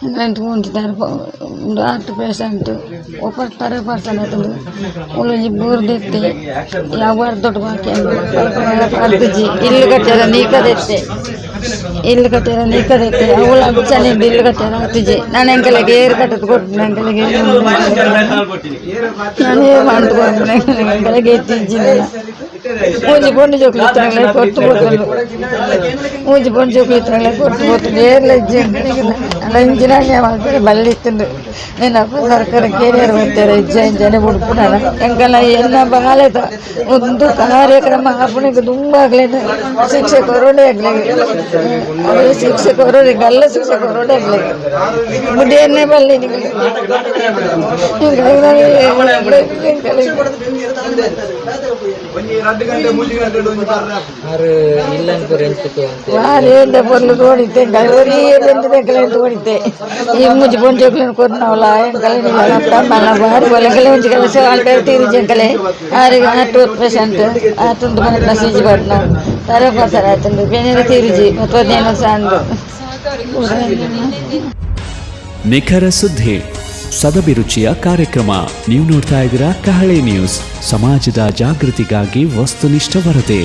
ಎಂಕ್ಲೆನ್ ತೂವೊಂದು heart patient upper person ಆತುಂಡು ಮೂಲೊಂಜಿ ಬೂರ್ದಿತ್ತೆ ಯಾವ್ ಅರ್ಧೊಟು ಬಾಕಿ ಉಂಡು ಇಲ್ಲ್ ಕಟ್ಟೆರೆ ನೀಕದಿತ್ತೆ ಇಲ್ಲ್ ಕಟ್ಟೆರೆ ನೀಕದಿತ್ತೆ ಅವ್ಲು ಅಂಚನೆ ಇಲ್ಲ್ ಕಟ್ಟೆರೆ ಆತುಜಿ ನನ ಎಂಕಲೆಗ್ ಏರ್ ಕಟ್ಟುದು ಕೊರ್ಪುನೆ ಎಂಕಲೆಗ್ ನನ ಏರ್ ಮಲ್ತ್ ಕೊರ್ಪುನೆ ಎಂಕಲೆಗ್ ಇತ್ತಿಜ್ಜಿ ನನ ಒಂಜಿ ಪೊಣ್ಣು ಜೋಕುಲು ಇತ್ತ್ಂಡಲ ಕೊರ್ತು ಪೋತುಂಡು. ಒಂಜಿ ಪೊಣ್ಣು ಜೋಕುಲು ಇತ್ತ್ಂಡಲ ಕೊರ್ತು ಪೋತುಂಡು. ಏರ್ಲ ಇಜ್ಜಿ ಎಂಕಲೆಗ್. ಅಂಚಿನ ಅನ್ಯಾಯ ಮಲ್ಪೆರೆ ಬಲ್ಲಿ ಇತ್ತುಂಡು. ನೆನಪು ಸರ್ಕಾರ ಕೇರಿಯರ್ ಬತ್ತೆರ್ ಇಜ್ಜ ಇಂಚನೆ ಬುಡ್ಪುನನ ಎಂಕಲ್ನ ಎನ್ನ ಬಾಲೆದ ಉಂದು ಕಾರ್ಯಕ್ರಮ ಆಪುನೆಗ್ ದುಂಬು ಅಕ್ಲೆನ್ ಶಿಕ್ಷೆ ಕೊರೊಡೆ ಅಕ್ಲೆಗ್. ಅಕ್ಲೆಗ್ ಶಿಕ್ಷೆ ಕೊರೊಡೆ, ಗಲ್ಲ ಶಿಕ್ಷೆ ಕೊರೊಡೆ ಅಕ್ಲೆಗ್. ಬುಡಿಯನ್ನೇ ಬಲ್ಲಿ ನಿಕುಲು. ಎಂಕಲೆಗ್ ಬಾರಿ ಎಡ್ಡೆ ಪೊರ್ಲು ತೋಡಿತ್ತೆ. ಒರಿಯೇ ಬೆಂದಿನ ಎಂಕಲೆನ್ ತೋಡಿತ್ತೆ. ಈ ಮೂಜಿ ಪೊಂಜೋಕುಲೆನ್ ಕೊರ್ನವಲ ಎಂಕಲೆನ್ ತಮ್ಮನ ಬಾರಿ ಪೊರ್ಲು. ಎಂಕಲೆ ಒಂಜಿ ಕೆಲಸ ಮಲ್ಪೆರೆ ತೀರುಜಿ ಎಂಕಲೆ. ಆರೆಗ್ ಹಾರ್ಟ್ ಪೇಷಂಟ್ ಆತುಂಡು ಪನ್ಪಿನ ಸೀಜಿ ಪಾಡ್ನ ತರೆ ಪಸರ ಆತುಂಡು ಬೇನೆರೆ ತೀರುಜಿ 15 ವರ್ಷ ಆಂಡ್. ನಿಖರ ಸುದ್ದಿ, ಸದಭಿರುಚಿಯ ಕಾರ್ಯಕ್ರಮ. ನೀವು ನೋಡ್ತಾ ಇದ್ದೀರಾ ಕಹಳೆ ನ್ಯೂಸ್, ಸಮಾಜದ ಜಾಗೃತಿಗಾಗಿ ವಸ್ತುನಿಷ್ಠ ವರದಿ.